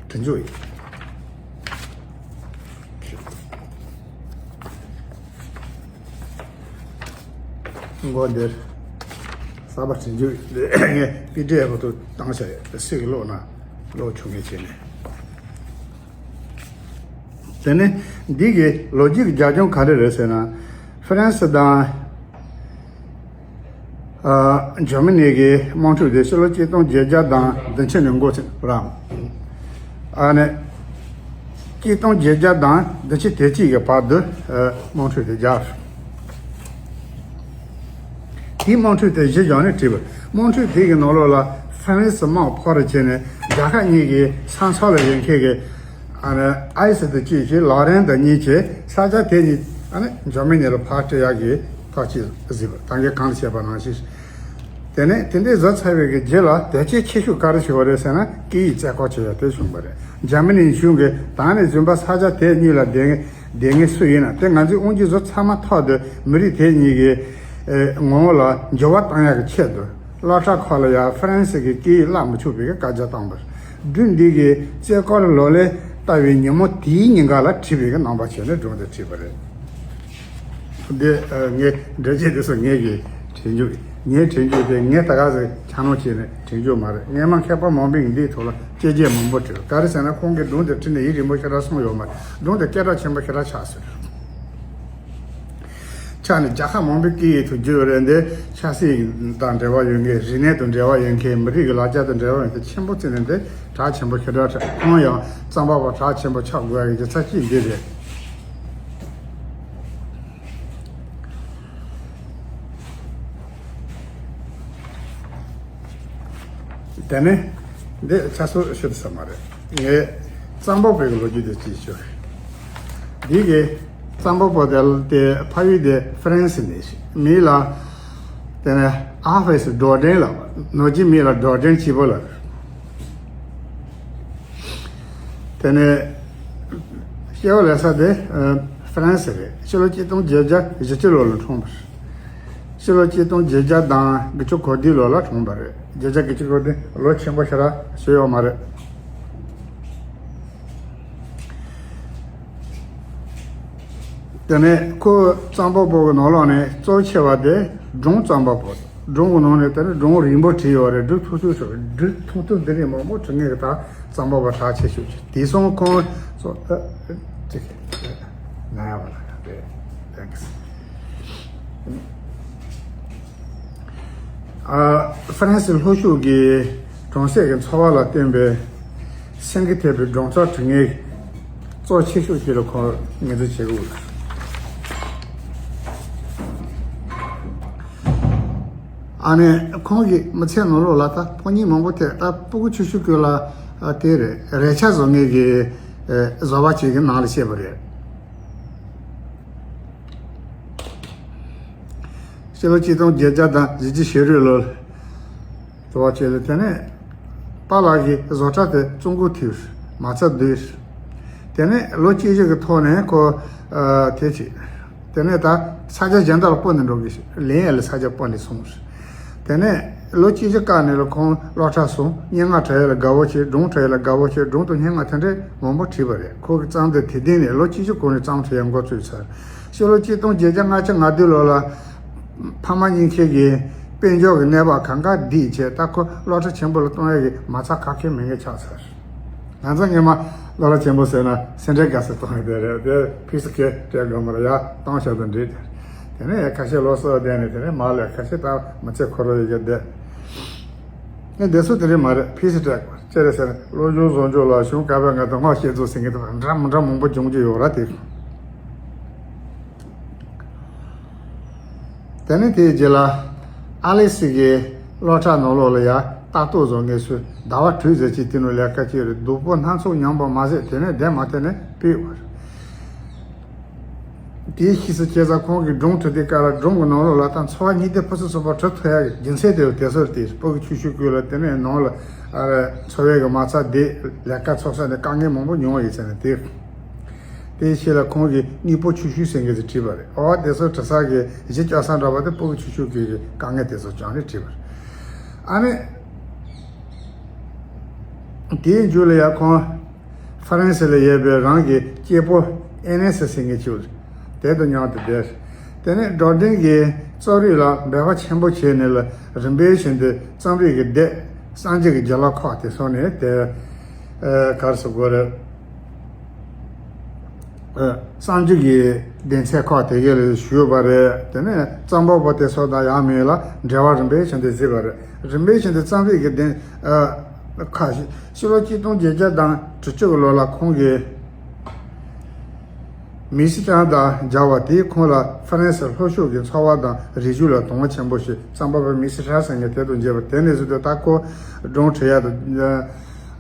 བྲིས་འཇུག་ཡིན། མགོ་འདིར་གསར་པ་བྲིས་འཇུག་ངས་པི་ཌི་ཨེཕ་དུ་བཏང་བྱས་སུས་ཀློག་ན་ཀློག་ཆོག་མཁན་བྱས་ནས། དེ་ནས་འདི་གི་ལོ་རྒྱུས་ཀྱི་རྒྱབ་ལྗོངས་ག་རེ་རེད་ཟེར་ན། ཧྥ་རན་སི་དང་ ཨ། འཇར་མ་ནི་གི་དམག་འཁྲུག་དེ་ཕྱི་ལོ་གཅིག་སྟོང་བརྒྱད་བརྒྱ་དང་བདུན་ཅུ་ནས་འགོ་ཚུགས་ར། ཨ་ནི། གཅིག་སྟོང་བརྒྱད་བརྒྱ་དང་བདུན་ཅུ་དོན་གཅིག་གི་བར་དུ། ཨ། དམག་འཁྲུག་དེ་རྒྱག་དེའི་དམག་འཁྲུག་དེ་གཞི་བཞག་ནས་བྲིས་པ། དམག་འཁྲུག་དེ་གི་ནང་ལོགས་ལ་ཧྥ་རན་སི་དམག་ཕོག་རེ་བྱས་ནས་རྒྱལ་ཁབ་གཉིས་ཀྱི་ས་མཚམས་ལ་ཡོད་མཁན་གྱི། ཨ་ནི་ཨའི་སི་དང་གཅིག་བྱས། ལོ་རེན་དང་གཉིས་བྱས། ས་ཆ་དེ་གཉིས། ཨ་ནི་འཇར་མ་ནི་ལ་ཕར་སྤྲད་ཡག་གི་ཐག་གཅོད་བཟོས་པ། ད་གིན་གོང་ལ་བཤད་པ་ནང་བཞིན། དེ་ནས་དེ་འདྲའི་བཟོ་ཚར་བའི་གི་རྗེས་ལ་དོན་རྐྱེན་ཆེ་ཤོས་ག་རེ་བྱུང་བ་རེད་ཟེར་ན། སྐད་ཡིག་བཙན་བཀག་བྱེད་ཡག་དེ་བྱུང་བ་རེད། འཇར་མ་ནི་གཞུང་གིས་ད་ནས་བཟུང་བར་ས་ཆ་དེ་གཉིས་ལ་སྡོད་སྡོད་མཁན་སུ་ཡིན་ན་དེ་ང་ཚོས་དབང་སྒྱུར་བཟོ་ཚར་མ་ཐག་ཏུ་མི་རིགས་དེ་གཉིས་ཀྱི། ཨེ། ངོ་བོ་ལ་འགྱུར་བ་གཏོང་ཡག་གི་ཆེད་དུ། སློབ་གྲྭ་ཁག་ལ་ཡང་ཧྥ་རན་སི་གི་སྐད་ཡིག་བསླབ་མི་ཆོག་པའི་བཀའ་རྒྱ་བཏང་བ་རེད། སྒྲུང་འདི་གི་རྩེ་སྐོར་ལོ་ལེགས་ལྟ་བའི་ཉིན་མོ་དེའི་ཉིན་ག་ལ་བྲིས་པའི་གི་རྣམ་པ་བྱས་ནས་སྒྲུང་དེ་བྲིས་པ་རེད། འདི། ཨ། ངས་འགྲེལ་བཤད་དེ་ཚོ་ངས་གི་དྲན་རྒྱུ། ངས་དྲན་རྒྱུ་དེ་ངས་ད་ག་ཟེ་ཆ་ནོ་བྱས་ནས་དྲན་རྒྱུ་མ་རེད། སྔས་མ་མཁས་པ་མང་པོས་འདིའི་ཐོག་ལ་དཔྱད་བརྗོད་མང་པོ་བྲིས། ག་རེ་ཟེར་ན་ཁོང་གིས་སྒྲུང་དེ་བྲིས་ནས་ཡུན་རིང་པོ་ཞེ་དྲག་སོང་ཡོད་མ་རེད། སྒྲུང་དེ་སྐད་གྲགས་ཆེན་པོ་ཞེ་དྲག་ཆགས་སོང་། ཆ་ནས་རྒྱལ་ཁབ་མང་པོའི་སྐད་ཡིག་ཐོག་བསྒྱུར་ཡོད་རེད། འདི་ཆབ་སྲིད་དང་འབྲེལ་བ་ཡོད་མཁན། རིག་གནས་དང་འབྲེལ་བ་ཡོད་མཁན། མི་རིགས་ཀྱི་ལ་རྒྱ་དང་འབྲེལ་བ་ཡོད་མཁན་ཆེན་པོ་བརྩིས་ནས་འདི་གྲགས་ཆེན་པོ་ཞེ་དྲག་ཆགས། ཁོང་ཡང་རྩོམ་པ་པོ་གྲགས་ཆེན་པོ་ཆགས་དགོས་ཡག་གི་རྒྱུ་མཚན་གཅིག་འདི་རེད། དེ་ནས་འདི་ཆ་ཚང་ཤོད་ས་མ་རེད། ངས་རྩོམ་པ་པོའི་ལོ་རྒྱུས་དེ་ཅིག་ཤོད། འདི་གི་རྩོམ་པ་པོ་དེ་དེ་ཕ་ཡུལ་དེ་ཧྥ་རན་སི་ནས། མིང་ལ་དེ་ནས་ཨ་ཧྥེ་སི་ཌོ་ཌེན་ལབ། ནོར་གྱི་མིང་ལ་ཌོ་ཌེན་སྐྱིད་པོ་ལབ། དེ་ནས་སྐྱེ་བ་ལེན་ས་དེ་ཧྥ་རན་སི་རེད། ཕྱི་ལོ་གཅིག་སྟོང་བརྒྱད་བརྒྱ་བཞི་བཅུ་ལོ་ལ་འཁྲུངས་པ་རེད། ཕྱི་ལོ་གཅིག་སྟོང་བརྒྱད་བརྒྱ་དང་དགུ་བཅུ་གོ་བདུན་ལོ་ལ་འཁྲུངས་པ་རེད། བརྒྱད་བརྒྱ་དགུ་བཅུ་གོ་བདུན་ལོ་ཆེན་པོ་ཞེ་དྲག་བྱས་ཡོད་མ་རེད། དེ་ནས་ཁོ་རྩོམ་པ་པོ་གི་ནང་ལོགས་ནས་གཙོ་ཆེ་བ་དེ་སྒྲུང་རྩོམ་པ་པོ། སྒྲུང་གི་ནང་ནས་དེ་ནས་སྒྲུང་རིང་པོ་བྲིས་ཡོད་རེད། སྒྲུང་ཐུང་ཐུང་ཞིག་སྒྲུང་ཐུང་ཐུང་འདི་ནས་མང་པོ་བྲིས་ངེས་ཀྱི། ད་རྩོམ་པ་པོ་གྲགས་ཆེ་ཤོས་ཅིག་དེ་སོང་ཁོང་ཚོ་ཨ་ཅིག་ན་ཡ་བ་ལ་ཡ་དེ་དེ་གི་ཨ། ཧྥ་རན་སི་ལྷོ་ཕྱོགས་ཀྱི་གྲོང་གསེབ་ཀྱི་འཚོ་བ་ལ་བསྟུན་པའི་སེང་གེ་ཐེབས་པའི་སྒྲུང་རྩོམ་བྲིས་མཁན་གཙོ་ཆེ་ཤོས་ཅིག་ལ་ཁོང་ངོས་འཛིན་བྱེད་དགོས། ཨ་ནི་ཁོང་གི་མི་ཚེ་ནང་ལོགས་ལ་ད་ཕོ་ཉ་མང་པོ་ཐེབས། ད་སྤུ་གུ་ཆུང་ཆུང་སྐབས་ལ། ཨ། དེ་རེད། རས་ཆ་བཟོ་མཁན་གྱི། ཨ། བཟོ་བ་ཅིག་གི་ནང་ལ་སྐྱེས་པ་རེད། ཕྱི་ལོ་གཅིག་སྟོང་བརྒྱད་བརྒྱ་དང་བཞི་བཅུ་ཞེ་དྲུག་ལོར་དུ་བ་བྱས་ལ། དེ་ནས་པཱ་ལགས་ཀྱིས་བཟོ་གྲྭ་དེ་བཙོང་འགུག་ཐེབས། མ་རྩ་བསྡུས། དེ་ནས་ལོ་གཅིག་བཞི་གི་ཐོག་ནས་ཁོ། ཨ། དེ་བྱས། དེ་ནས་ད་ས་ཆ་གཞན་དག་ལ་སྤོ་ནས་འགྲོ་གི། ལེན་ཡ་ལ་ས་ཆ་སྤོ་ནས་སོང་། དེ་ནས་ལོ་གཅིག་བཞི་བཀག་ནས་ལ་ཁོང་སློབ་གྲྭ་སོང་། སྙན་ངག་བྲི་ཡ་ལ་དགའ་བོ་བྱས། སྒྲུང་བྲི་ཡ་ལ་དགའ་བོ་བྱས། སྒྲུང་དང་སྙན་ངག་དེ་འདྲའི་མང་པོ་བྲིས་པ་རེད། ཁོ་གི་རྩོམ་དེ་དེ་སྟེང་ནས་ལོ་གཅིག་བཞི་གོང་ནས་རྩོམ་བྲི་ཡ་འགོ་བཙུགས་ཚར། ཕྱི་ལོ་གཅིག་སྟོང་བརྒྱད་བརྒྱ་ལྔ་བཅུ་ང་བདུན་ལོ་ལ་ཕ་མ་གཉིས་ཆ་གིས་དཔལ་འབྱོར་གྱི་གནས་བབ་གང་ག་བསྡད་བྱས། ད་ཁོ་སློབ་གྲྭ་ཆེན་པོ་ལ་གཏོང་ཡ་གི་མ་རྩ་ག་གེ་མེད་མཁན་ཆགས་ཚར། ང་ཚོ་སྔོན་མ་སློབ་གྲྭ་ཆེན་པོ་ཟེར་ན་སེ་འབྲས་དགའ་ས་གཏོང་ཡ་དེ་རེད། དེ་ཕི་སི་ཁེ་སྤྲད་དགོས་མ་རེད། ཡ་གཏོང་བྱ་དང་འགྲིག་དེ། དེ་ནས་ཡ་ཁ་ཤས་ལོ་གསར་བསྡད་ནས། དེ་ནས་མ་ལས་ཁ་ཤས་ད་མི་ཚེ་འཁོར་བ་ཡོད་ཀྱི་བསྡད། ངས་བསྡད་ས་དེ་རེད་མ་རེད། ཕི་སི་སྤྲད་དགོས་ཅི་རེད་ཟེར་ན། སློབ་སྦྱོང་བཟོ་རྒྱུ་ལ་གཞུང་བཀའ་པོད་ལྔ་དང་སྔོག་བཤེར་བཟོ་ཟེར་མཁན་དེ་འདྲ་མི་འདྲ་མང་པོ་སྦྱོང་རྒྱུ་ཡོད་ར་དེ། དེ་ནས་དེའི་རྗེས་ལ་ཨ་ལེ་སི་གི་སློབ་གྲྭ་ནང་ལོགས་ལ་ཡ་ལྟ་རྟོག་བཟོ་མཁན་ཚོས་ཟླ་བ་དྲུག་ཙམ་ཅིག་དེ་ནང་ལས་ཀ་བྱས་རེད། སྡུག་པོ་སྣ་ཚོགས་མྱངས་པ་མ་ཟད། དེ་ནས་བསྡད་མ་ཐུབ་ནས་ཕུད་པ་རེད། དེའི་ཕྱིས་སུ་བྱས་ཙང་ཁོང་གིས་སྒྲུང་བྲི་དུས་སྐབས་ལ་སྒྲུང་གི་ནང་ལོགས་ལ་ད་འཚོ་བ་སྙིང་བསྡུས་ཕུན་སུམ་ཚོགས་པ་བྲི་ཐུབ་ཡ་གི་རྒྱུ་མཚན་དེ་ཡང་དེ་ཚོ་རེད། དེ་སྤུ་གུ་ཆུང་ཆུང་སྐབས་ལ་དེ་ནས་ནང་ལ། ཨ། འཚོ་བའི་གི་མ་རྩ་བསྡད། ལས་ཀ་འཚོགས་ས་ནས་དཀའ་ངལ་མང་པོ་མྱོང་བ་ཡིན་ཟེར་ནས་དེ། དེའི་ཕྱིས་ལ་ཁོང་གིས་སྙིང་པོ་ཆུང་ཆུང་ཟེར་མཁན་ཞིག་བྲིས་པ་རེད། འོ། དེ་ཚོ་བྲི་ས་གི་གཞི་བཅོལ་ས་འདྲ་བ་དེ་སྤུ་གུ་ཆུང་ཆུང་སྐབས་ཀྱི་དཀའ་ངལ་དེ་ཚོ་བྱུང་ནས་བྲིས་པ་རེད། ཨ་ནི། དེའི་མཇུག་ལ་ཡ་ཁོང་ཧྥ་རན་སི་ལ་ཡོད་པའི་རང་གི་སྐྱེས་ཕོ་ཨེ་ནེ་སི་ཟེར་མཁན་ཅིག་ཡོད་རེད། དེ་དང་མཉམ་དུ་བསྡད། དེ་ནས་ཌོ་ཌེན་གྱིས་རྩོམ་རིག་ལ་འབད་པ་ཆེན་པོ་བྱས་ནས་ལ། རིམ་པས་བཞིན་དུ་རྩོམ་རིག་གི་སྡེ་གསར་འཇུག་གི་རྒྱུན་ལ་ཁག་དེ་སོང་ནས་དེ། ཨ། ག་རེ་ཟེར་དགོས་རེད། གསར་འགྱུར་གྱི་སྡེ་ཚན་ཁག་དེ་གའི་ལ་ཞུས་པ་རེད། དེ་ནས་རྩོམ་པ་པོ་དེ་ཚོ་དང་ཡང་མིན་ལ་འབྲེལ་བ་རིམ་པས་བྱས་ཏེ་བརྩིས་པ་རེད། རིམ་པས་བྱས་ཏེ་རྩོམ་རིག་གི་སྡེ་ཁག་ཤིག་ཕྱི་ལོ་ཆིག་སྟོང་བརྒྱད་བརྒྱ་དང་དྲུག་ཅུ་གི་ལོ་ལ་ཁོང་གིས་མི་སི་ཀྲན་དང་མཇལ་བ་དེས་ཁོང་ལ་ཧྥ་རན་སི་ལྷོ་ཕྱོགས་ཀྱི་འཚོ་བ་དང་རིག་གཞུང་ལ་དོ་སྣང་ཆེན་པོ་ཞིག་རྩོམ་པ་པོ་མི་སི་ཀྲན་ཟེར་མཁན་དེ་དང་མཇལ་བ་དེ་ནས་བཟུང་སྟེ་ད་ཁོ་སྒྲུང་འབྲི་ཡག་དང་།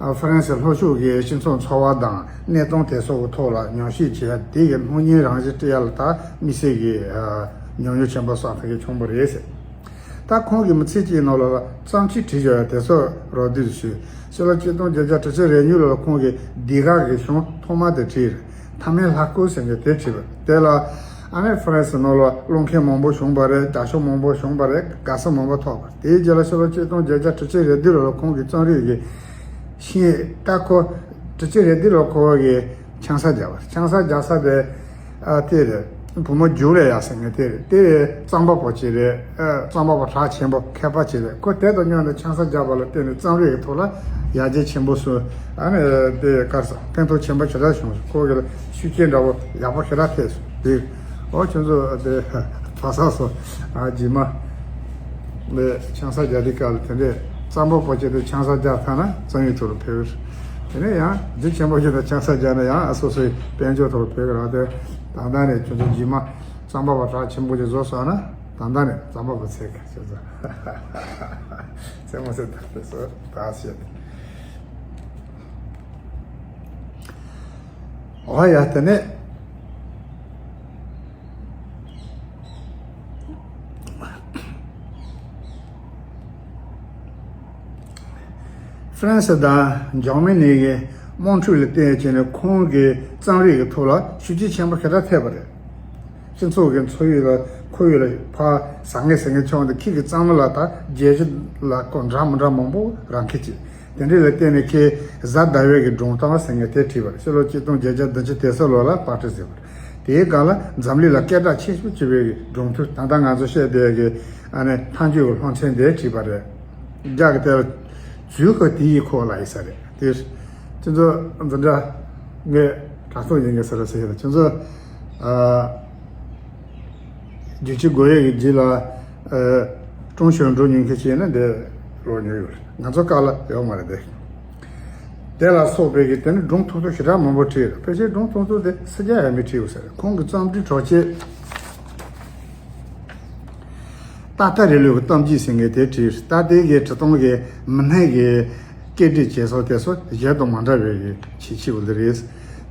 ཧྥ་རན་སི་ལྷོ་ཕྱོགས་ཀྱི་སྤྱི་ཚོགས་འཚོ་བ་དང་གནས་སྟངས་དེ་ཚོ་གི་ཐོག་ལ་ཉམས་ཞིབ་བྱས་དེ་གི་སྣང་བརྙན་རང་བཞིན་སྤྲད་ཡག་ལ་ད་དམིགས་བསལ་གྱི་ཉམས་མྱོང་ཆེན་པོ་བསགས་ཐུབ་མཁན་བྱུང་བ་རེད་ཟེར། ད་ཁོང་གིས་མི་ཚེ་གཅིག་ནང་ལ་ལ་རྩོམ་ཆོས་བྲིས་བཞག་ཡ་དེ་ཚོ་རོབ་བསྡུས་ཞུས། ཕྱི་ལོ་ཆིག་སྟོང་བརྒྱད་བརྒྱ་དྲུག་ཅུ་རེ་གཉིས་ལོ་ལ་ཁོང་གིས་ལྡུག་ག་གི་གཞུང་ཐོག་མ་དེ་བྲིས་རེད། མཐའ་མའི་ལྷ་སྐུ་ཟེར་མཁན་དེ་བྲིས་པ་དེ་ལ་ཨ་ནི་ཧྥ་རན་སི་ནང་ལ་ཀློག་མཁན་མང་པོ་བྱུང་བ་རེད། དྲ་ཤོག་མང་པོ་བྱུང་བ་རེད། དགའ་བསུ་མང་པོ་ཐོབ་པ་རེད། དེའི་རྗེས་ལ་ཕྱི་ལོ་ཆིག་སྟོང་བརྒྱད་བརྒྱ་དྲུག་ཅུ་རེ་བདུན་ལོ་ལ་ཁོང་གི་རྩོམ་རིག་གི་ཤིང་ད་ཁོ་དྲུག་ཅུ་རེ་བདུན་ལོ་ཁོ་གི་ཆང་ས་བརྒྱབ་པ་རེད། ཆང་ས་རྒྱག་ས་དེ་ཨ་དེ་རེད། བུ་མོ་རྒྱུག་ལས་ཡག་ཟེར་མཁན་དེ་རེད། དེ་རྩོམ་པ་པོ་ཅིག་རེད། ཨ་རྩོམ་པ་པོ་གྲགས་ཆེན་པོ་མཁས་པ་ཅིག་རེད། ཁོ་དེ་དང་མཉམ་དུ་ཆང་ས་བརྒྱབ་པ་ལ་བརྟེན་ནས་རྩོམ་རིག་གི་ཐོག་ལ་ཡར་རྒྱས་ཆེན་པོ་སོང་། ཨ་ནི་དེ་གར་སོང་ཕན་ཐོགས་ཆེན་པོ་ཞེ་དྲག་བྱུང་སོང་། ཁོ་གི་ཤུགས་རྐྱེན་འདྲ་བོ་ཡག་པོ་ཞེ་དྲག་ཐེབས་སོང་། དེ་ཨོ་ཁྱོད་ཚོ་དེ་བ་ས་སོ་ཨ་རྗེས་མ་ལས་ཆང་ས་རྒྱག་དུས་སྐབས་ལ་དེ་འདྲས་རྩོམ་པ་པོ་ཅིག་དེ་ཆང་ས་རྒྱག་ཐལ་ན་རྩོམ་ཡིག་ཐོག་ལ་ཕེབས། དེ་ནས་ཡང་རྒྱུ་ཆེན་པོ་ཞིག་དང་ཆང་ས་རྒྱག་ན་ཡང་ཨ་སོ་སོའི་དཔལ་འབྱོར་ཐོག་ལ་ཕེབས་ཀྱི་རེད་དེ། ད་ལྟ་ནས་ཁྱོད་ཚོ་རྗེས་མ་རྩོམ་པ་པོ་གྲགས་ཆེན་པོ་ཞིག་བཟོ་སོང་ན་ད་ལྟ་ནས་རྩོམ་པ་པོ་འཚོལ་གི་ཁྱོད་ཚོ་འཚོལ་མ་འཚོལ་ད་དེ་སོ་ད་བཤད། འོ་ཡ་དེ་ནས། ཧྥ་རན་སི་དང་འཇར་མ་ནི་གི་དམག་འཁྲུག་ལ་བརྟེན་བྱས་ནས་ཁོང་གི་རྩོམ་རིག་གི་ཐོག་ལ་ཤུགས་རྐྱེན་ཆེན་པོ་ཞེ་དྲག་ཐེབས་པ་རེད། སྤྱི་ཚོགས་ཀྱི་འཚོ་བའི་ལ་ཁོར་ཡུག་ལ་ཕར་ཟ་ངེ་ཟ་ངེ་བྱུང་སྟེ་ཁྱེད་ཀྱི་རྩོམ་ལ་ད་རྒྱལ་སྤྱི་ལ་ཁོ་འདྲ་མི་འདྲ་མང་པོ་རག་མཁན་ཅིག་དེ་འདྲ་ལ་བརྟེན་ནས་ཁོས་གཟའ་ཟླ་བའི་གི་སྒྲུང་གཏམ་ཟེར་མཁན་དེ་བྲིས་པ་རེད། ཕྱི་ལོ་ཆིག་སྟོང་བརྒྱད་བརྒྱ་བདུན་ཅུ་དོན་གསུམ་ལོ་ལ་པར་སྐྲུན་ཟེར་བ་རེད། དེའི་སྒང་ལ་འཛམ་གླིང་ལ་སྐད་གྲགས་ཆེ་ཤོས་ཆེ་བའི་གི་སྒྲུང་དེབ་ད་ལྟ་ང་ཚོ་བཤད་བསྡད་ཀྱི་ཨ་ནི་མཐའ་མཇུག་གི་སློབ་ཚན་དེ་བྲིས་པ་རེད། རྒྱ་གི་དེ་ལ་ཛུའུ་ཧེ་ཏི་ཡི་ཁོ་ལ་ཡི་ས་རེད། དེ་ཁྱེད་ཚོ་འཛིན་གྲྭ་ངས་དྲ་ཐོག་ཡིན་གི་ས་རེད་ཟེར་གི་རེད། ཁྱེད་ཚོ་ཨ། རྒྱལ་སྤྱི་སྒོ་དབྱེ་གི་རྗེས་ལ་ཨ། ཀྲུང་ཞོན་འགྲོ་མྱོང་མཁན་ཞིག་ཡིན་ན་འདི་ལོ་ཉོ་ཡོད་རེད། ང་ཚོ་སྐབས་ལ་ཡོད་མ་རེད་དེ། དེ་ལ་སོགས་པའི་གི་དེ་ནི་སྒྲུང་ཐུང་ཐུང་ཞེ་དྲག་མང་པོ་བྲིས་རེད། ཕལ་ཆེར་སྒྲུང་ཐུང་ཐུང་དེ་སུམ་བརྒྱ་ཡས་མས་བྲིས་ཡོད་ས་རེད། ཁོང་གི་རྩོམ་འབྲི་གྲོགས་ཆེད། ཏ་ཏ་རི་ལོ་གི་གཏམ་རྒྱུད་ཟེར་མཁན་དེ་བྲིས། ད་དེ་གའི་བྲིས་སྟངས་ཀྱི་མི་སྣའི་གི་སྐད་སྒྲིག་བྱེད་སོགས་དེ་ཚོ་གཞན་དང་མ་འདྲ་བའི་གི་ཁྱད་ཆོས་འདི་རེད།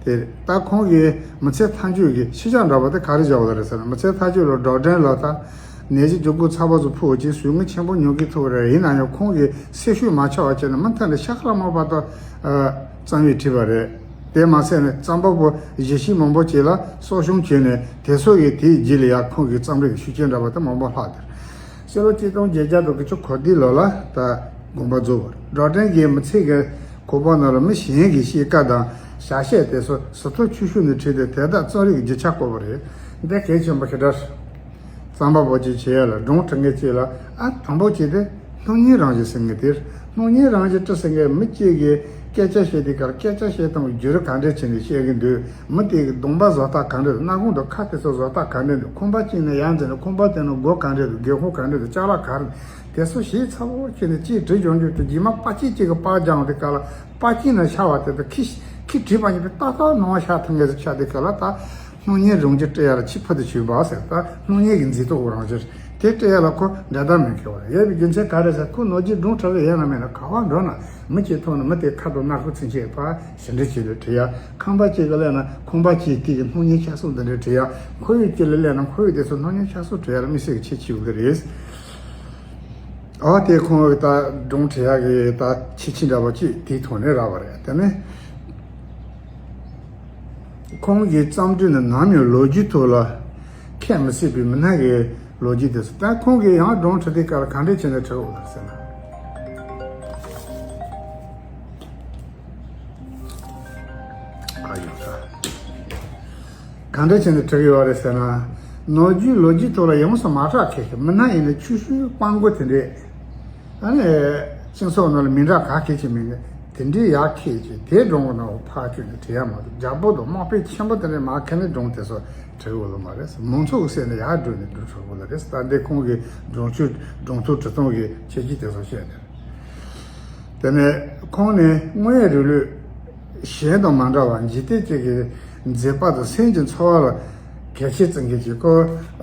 དེ་ད་ཁོང་གི་མི་ཚེ་མཐའ་མཇུག་གི་ཤུལ་བཞག་འདྲ་པོ་དེ་ག་རེ་བཞག་པ་རེད་ཟེར་ན། མི་ཚེ་མཐའ་མཇུག་ལ་འབྲོག་སྒྲོན་ལ་ད་ནད་གཞི་འགོས་མཁོ་ཚ་པོ་ཚོ་ཕོག་ཅིང་ཟུག་རྔུ་ཆེན་པོ་མྱོང་གི་ཐུག་རེད། ཡིན་ན་ཡང་ཁོང་གིས་སེམས་ཤུགས་མ་ཆག་པ་བྱས་ནས་མུ་མཐུད་ནས་ཤ་ཁྲག་དམར་བར་དུ་རྩོམ་ཡིག་བྲིས་པ་རེད། དེ་མ་ཟད་ནས་རྩོམ་པ་པོ་གཞིས་བྱེས་མང་པོ་ཅིག་ལ་གསོ་སྐྱོང་བྱས་ནས་དེ་ཚོ་ཡི་དེའི་རྗེས་ལ་ཡང་ཁོང་གི་རྩོམ་རིག་གི་ཤུགས་རྐྱེན་འདྲ་པོ་དེ་མང་པོ་ལྷག་སྟེ། ཕྱི་ལོ་ཆིག་སྟོང་བརྒྱད་བརྒྱ་དང་དགུ་བཅུ་གོ་བདུན་ལོ་ལ་ད་དགོངས་པ་རྫོགས་པ་རེད། འབྲོག་སྒྲོན་གྱིས་མི་ཚེ་གི་གོ་འཕང་ནང་ལ་མི་གཞན་གྱི་གཤིས་ཀ་དང་བྱ་བྱེད་དེ་ཚོ་ཟུར་ཐོག་ཆུང་ཤོས་ནས་བྲིས་ཏེ་དེ་དག་རྩོམ་རིག་གི་རྒྱུ་ཆ་བཀོད་པ་རེད། འདི་གལ་ཆེན་པོ་ཞེ་དྲག་རེད། རྩོམ་པ་པོ་གཅིག་བྱེད་ཡ་ལ་སྒྲུང་འབྲི་མཁན་གཅིག་ལ་ཨ་དང་པོ་གཅིག་དེ་སྣང་བརྙན་རང་བཞིན་ཟེར་མཁན་དེ་རེད། སྣང་བརྙན་རང་བཞིན་བྲི་ཟེར་མཁན་མི་གཅིག་གིས་སྐད་ཆ་བཤད་དུས་སྐབས་སྐད་ཆ་བཤད་སྟངས་བརྒྱུད་རིམ་ག་འདྲས་བྱས་ནས་བཤད་ཀྱི་འདུག་མི་དེ་གི་གདོང་པ་བཟོ་ལྟ་ག་འདྲས་འདུག་སྣ་ཁུང་དང་ཁ་དེ་ཚོ་བཟོ་ལྟ་ག་འདྲས་འདུག་ཁང་པ་གཅིག་ནས་ཡར་འཛེགས་ནས་ཁང་པ་དེ་ནང་སྒོ་ག་འདྲས་འདུག་སྒེའུ་ཁུང་ག་འདྲས་འདུག་ཅ་ལག་ག་རེ་འདུག་དེ་ཚོ་ཞིབ་ཚགས་པོ་བྱས་ནས་གཅིག་བྲིས་ཡོང་རྒྱུ་དེ་རྗེས་མ་པར་ཆས་གཅིག་གི་པར་སྦྱངས་དུས་སྐབས་ལ་པར་ཆས་ནང་ཤར་བ་དེ་དང་ཁྱི་ཁྱི་བྲིས་པ་གཉིས་པོ་ཏག་ཏག་ནང་ཤར་ཐུབ་མཁན་ཞིག་ཆགས་དུས་སྐབས་ལ་ད། སྣང་བརྙན་རང་བཞིན་བྲི་ཡ་ལ་ཆེས་ཕུལ་དུ་ཕྱིན་པ་ཟེར། ད་སྣང་བརྙན་གྱི་མཛེས་སྡུག་རང་བཞིན་དེ་བྲི་ཡ་ལ་ཁོ་འགྲན་ཟླ་མེད་མཁན་བ་རེད། ཡོད་པའི་རྒྱུ་མཚན་ག་རེ་ཟེར། ཁོ་ནམ་རྒྱུན་སྒྲུང་འབྲི་གི་ཡོད་ན་མེད་ན་ག་པར་འགྲོ་ན་མི་གཅིག་མཐོང་ན་མི་དེ་ཁ་དང་སྣ་ཁུག་ཚུན་ཆད་ཕར་ཞིབ་འབྲི་བྱས་ནས་བྲི་ཡ། ཁང་པ་གཅིག་གི་སླེབས་ན་ཁང་པ་གཅིག་དེ་གི་སྣང་བརྙན་ཆ་ཚང་འདི་འདྲ་བྲི་ཡ། ཁོར་ཡུག་གཅིག་ལ་སླེབས་ན་ཁོར་ཡུག་དེ་ཚོ་སྣང་བརྙན་ཆ་ཚང་བྲི་ཡ་ལ་དམིགས་བསལ་གྱི་ཁྱད་ཆོས་ཡོད་ཀྱི་རེད། ཨ་དེ་ཁོང་གི་ད་སྒྲུང་བྲི་ཡག་གི་ད་ཁྱད་ཆོས་འདྲ་བ་ཅིག་དེའི་ཐོག་ནས་རག་པ་རེད། དེ་ནས་ཁོང་གི་རྩོམ་འབྲི་ནི་ནམ་ཡང་ལོ་རྒྱུས་ཐོག་ལ་ཁྱད་མི་སྲིད་པའི་མི་སྣ་གི་ལོ་རྒྱུས་དེ་ཚོ། ད་ཁོང་གིས་ཡང་སྒྲུང་བྲི་དུས་སྐབས་ལ་ག་འདྲས་བྱས་ནས་བྲི་དགོས་ཟེར་ན། ཨ་ཡོད་ད། གང་འདྲ་བྱས་ནས་བྲི་གི་ཡོད་རེད་ཟེར་ན། ནམ་རྒྱུན་ལོ་རྒྱུས་ཐོག་ལ་ཡོངས་སུ་མ་གྲགས་མཁན་གྱི་མི་སྣ་ཡིན་ན་ཆུང་ཤོས་སྤྲང་པོ་དེ་འདྲས། ཨ་ནི་སྤྱི་ཚོགས་ནང་ལ་མིང་གྲགས་ག་གེ་ཅིག་མེད་མཁན་ དེ་འདྲའི་ཡར་འཁྱེར་གྱི་དེའི་སྒྲུང་གི་ནང་ཕར་བསྐྱོད་ནས་བྲིས་ཡ་མ་གཏོགས། རྒྱལ་པོ་དང་དམག་དཔོན་ཆེན་པོ་དེ་འདྲ་མར་འཁྱེར་ནས་སྒྲུང་དེ་ཚོ་བྲི་དགོས་ལོ་མ་རེད། མང་ཚོགས་ཀྱི་སེམས་ནས་ཡར་བསྒྲོན་ནས་སྒྲུང་བྲི་དགོས་ལོ་རེད། ད་འདི་ཁོང་གི་སྒྲུང་ཆོས་སྒྲུང་ཐུང་བྲི་སྟངས་ཀྱི་ཁྱད་ཆོས་དེ་ཚོ་བཤད་ནས། དེ་ནས་ཁོང་ནི་དངོས་ཡོད་རིགས་ལུགས་གཞན་དང་མ་འདྲ་བར་འཇིག་རྟེན་གཅིག་གི་མཛེས་པ་དང་སེམས་ཀྱི་འཚོ་བ་ལ་གལ་ཆེ་བརྩི་མཁན་གྱི། ཁོ་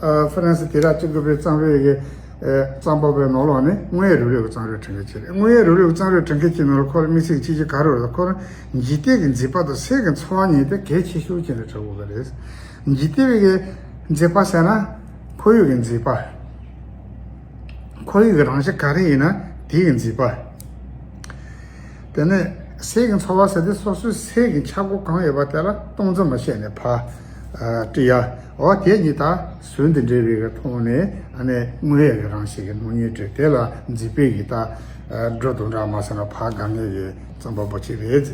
ཨ་ཧྥ་རན་སི་དུས་རབས་བཅུ་དགུ་པའི་རྩོམ་རིག་གི་ཨ་རྩོམ་པ་པོའི་ནང་ལོགས་ནས་དངོས་ཡོད་རིགས་ལུགས་ཀྱི་རྩོམ་རིག་འབྲི་མཁན་གཅིག་རེད། དངོས་ཡོད་རིགས་ལུགས་ཀྱི་རྩོམ་རིག་འབྲི་མཁན་གཅིག་ནང་ལ་ཁོ་ལ་དམིགས་བསལ་གྱི་ཁྱད་ཆོས་ག་རེ་ཡོད་ལ། ཁོ་ལ་འཇིག་རྟེན་གྱི་མཛེས་པ་དང་སེམས་ཀྱི་འཚོ་བ་གཉིས་དེ་གལ་ཆེ་ཤོས་ཅན་དུ་གྲུབ་ཡོད་པ་རེད། འཇིག་རྟེན་གྱི་མཛེས་པ་ཟེར་ན་ཁོར་ཡུག་གི་མཛེས་པ། ཁོར་ཡུག་གི་རང་བཞིན་ག་རེ་ཡིན་ན་དེ་ཡི་མཛེས་པ། དེ་ནས་སེམས་ཀྱི་འཚོ་བ་ཟེར་དུས་སོ་སོའི་སེམས་ཀྱི་ཁྱབ་ཁོངས་གང་ཡོད་པ་དེ་ལ་སྟངས་འཛིན་མ་བྱས་ནས་ཕར་ཨ་བྲིས་ཡ། འོ་དེ་གཉིས་ད་ཟུང་དུ་འབྲེལ་བའི་གི་ཐོག་ནས་ཨ་ནི་དངོས་ཡོད་ཀྱི་རང་བཞིན་གྱི་སྣང་བརྙན་བྲིས། དེ་ལ་མཛེས་པའི་གི་ད་ཨ་སྒྲོ་དང་འདྲ་མ་ཟེར་ན་ཕར་དགའ་ངེས་ཀྱི་རྩོམ་པ་པོ་ཅིག་རེད།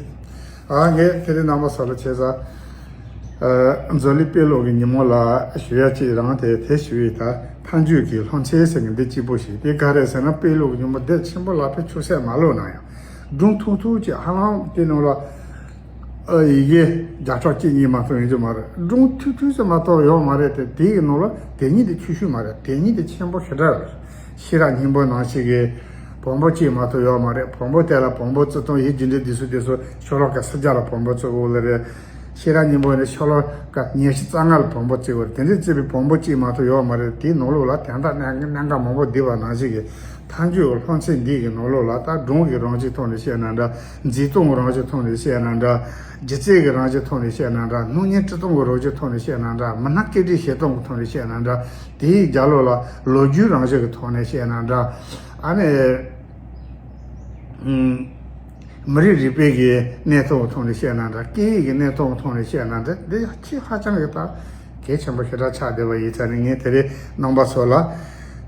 ཨ་ངས་དེ་རིང་རྣམ་པ་ཚོ་ལ་བྱས་ཙང་། ཨ་མཛོད་གླིང་དཔེ་ཀློག་གི་ཉིན་མོ་ལ་ཞུ་ཡ་གཅིག་རང་དེ་དེ་ཞུ་ཡི། ད་མཐའ་མཇུག་གི་ལྷུང་བཟེད་ཟེར་མཁན་འདི་གཅིག་པོ་ཞིག་དེ་ག་རེ་ཟེར་ན། དཔེ་ཀློག་གི་ཉིན་མོ་དེབ་ཆེན་པོ་ལ་དཔེ་ཆུ་ཚད་མ་ལོག་ན་ཡང་སྒྲུང་ཐུང་ཐུང་ཅིག་ཧ་ལམ་དེ་ནང་ལ་ཨ་ཡི་གེ་བརྒྱ་ཕྲག་གཅིག་གཉིས་མ་གཏོགས་ཡོང་རྒྱུ་མ་རེད། སྒྲུང་ཐུང་ཐུང་ཙམ་མ་གཏོགས་ཡོད་མ་རེད་དེ། དེ་གི་ནང་ལ་དེ་ཉིད་དེ་ཆེ་ཤོས་མ་རེད། དེ་ཉིད་དེ་ཆེན་པོ་ཞེ་དྲག་རེད། ཤེས་རབ་སྙིང་པོ་ནང་བཞིན་གྱི་བོང་བུ་གཅིག་མ་གཏོགས་ཡོད་མ་རེད། བོང་བུ་དེ་ལ་བོང་བུ་བརྩི་སྟངས་ཡི་གེ་འབྲི་འདི་ཚོ་དེ་ཚོ་ཤོ་ལོ་ཀ་སུམ་བརྒྱ་ལ་བོང་བུ་བརྩི་དགོས་ལེ་རེད། ཤེས་རབ་སྙིང་པོ་ནི་ཤོ་ལོ་ཀ་ཉི་ཤུ་རྩ་ལྔ་ལ་བོང་བུ་བརྩི་དགོས་རེད། དེ་འདྲའི་བརྩི་བའི་བོང་བུ་གཅིག་མ་གཏོགས་ཡོད་མ་རེད། དེའི་ནང་ལོགས་ལ་དོན་དག་གནད་གནད་འགག་མང་པོ་འདུས་པ་ནང་བཞིན་གྱི་མཐའ་མཇུག་གི་ལྷུང་བཟེད་འདི་གི་ནང་ལོགས་ལ། ད་སྒྲུང་གི་རང་བཞིན་ཐོག་ནས་བཤད་ན་འདྲ། མཛེས་སྟངས་ཀྱི་རང་བཞིན་ཐོག་ནས་བཤད་ན་འདྲ། སྒྱུ་རྩལ་གྱི་རང་བཞིན་ཐོག་ནས་བཤད་ན་འདྲ། སྣང་བརྙན་བྲི་སྟངས་ཀྱི་རང་བཞིན་ཐོག་ནས་བཤད་ན་འདྲ། མི་སྣ་སྐད་སྒྲིག་བྱེད་སྟངས་ཀྱི་ཐོག་ནས་བཤད་ན་འདྲ། དེའི་རྒྱབ་ལོགས་ལ་ལོ་རྒྱུས་རང་བཞིན་གྱི་ཐོག་ནས་བཤད་ན་འདྲ། ཨ་ནི་ཨུམ། མི་རིགས་རིག་པའི་གི་གནས་སྟངས་ཀྱི་ཐོག་ནས་བཤད་ན་འདྲ། སྐད་ཡིག་གི་གནས་སྟངས་ཀྱི་ཐོག་ནས་བཤད་ན་འདྲ། འདི་ཆེས་ཧ་ཅང་གི་ད་གལ་ཆེན་པོ་ཞེ་དྲག་ཆགས་བསྡད་པ་ཡིན་ཙང་ནི། ངས་དེ་རིང་རྣམ་པ་ཚོ་ལ་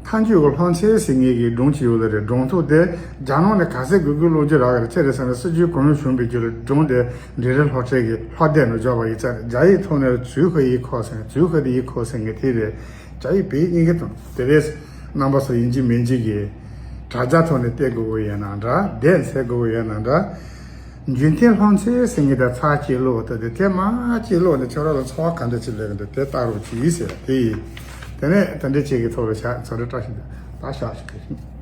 མཐའ་མཇུག་གི་ལྷུང་བཟེད་ཟེར་མཁན་གྱི་སྒྲུང་ཅིག་ཡོད་ལེ་རེད། སྒྲུང་ཐུང་དེ་རྒྱ་ནག་ནས་ག་ཚད་དགོས་དགོས་ཀློག་རྒྱུ་རག་གི་རེད། ཅི་རེད་ཟེར་ན་སྲིད་བྱུས་གོ་མྱོང་བྱུང་བའི་རྒྱུ་ལ་སྒྲུང་དེ་འབྲི་རིན་ལྷོ་བྲག་གི་ལྷོ་སྡེ་ནང་འབྱོར་བ་ཡིན་ཙང་ནི། རྒྱ་ཡིག་ཐོག་ནས་ཙུའུ་ཧེ་ཡིག་ཁོ་ཟེར་ནས། ཙུའུ་ཧེ་དེ་ཡིག་ཁོ་ཟེར་མཁན་དེ་རེད། རྒྱ་ཡིག་བོད་ཡིག་གཉིས་ཀ་དང་དེ་རེད། རྣམ་པ་ཚོ་ཡིན་གཅིག་མིན་གཅིག་གིས་དྲ་རྒྱ་ཐོག་ནས་བལྟ་དགོས་ཀྱི་ཡོད་ན་འདྲ། བསྡད་འཚོལ་དགོས་ཀྱི་ཡོད་ན་འདྲ། འཇུན་ཐེན་ལྷུང་བཟེད་ཟེར་མཁན་དེ་ཚར་གཅིག་ཀློག་དང་། དེ་དེ་མར་གཅིག་ཀློག་ནས་ཁྱོད་རང་ལ་ཚོར་བ་ག་འདྲ་ཅིག་སླེབས་ཀྱི་འདུག་དེ་ལྟ་རོགས་གྱིས་ཟེར་དེ་ཡིན། དེ་ནས་དེ་འདྲ་ཅིག་གི་ཐོག་ལ་བྱ་ཚོ་འདྲ་བཀྲ་ཤིས་བདེ་ལེགས། ད་བཞག་ཞིག་གི།